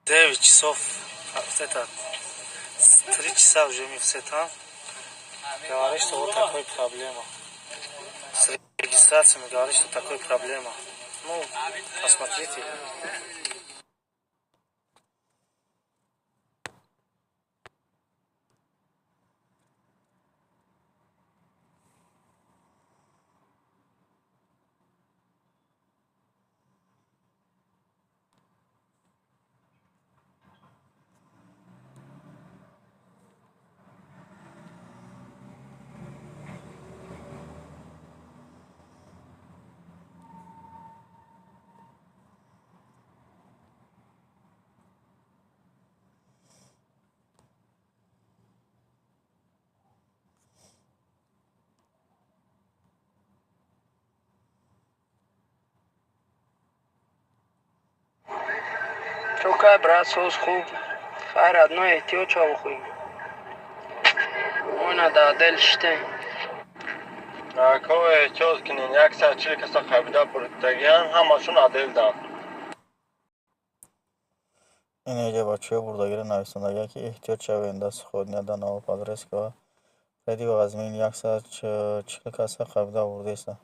9 часов, это, 3 часа уже мы все там. Говорит, что вот такой проблема. С регистрацией говорит, что такой проблема. Ну, посмотрите. Чокай, брат, соз, хуб, хайр, одно, эҳтиёт шав, хӯй. Ойна да дел шите. Ако, эҳтиёт кунин, 140 каса қабида бурдагиян, ҳамашон аделдан. Ин эҷа бачаҳои бурдагиро нависондагия, ки эҳтиёт шавед, да Сходня, да Новоподрезкова реди вазмин 140 каса қабида бурдеста.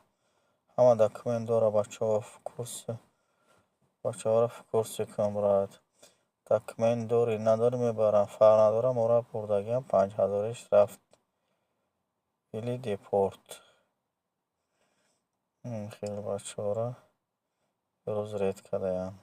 Ҳама документ дора, бачаҳо в курсе, бачаҳоро в курсе кун, брат. Документ дорӣ, надорӣ, мебарам, фарқ надорад, моро бурдагиам 5000 рафт или депорт. Хеле бачаҳоро рӯз ред кардаям.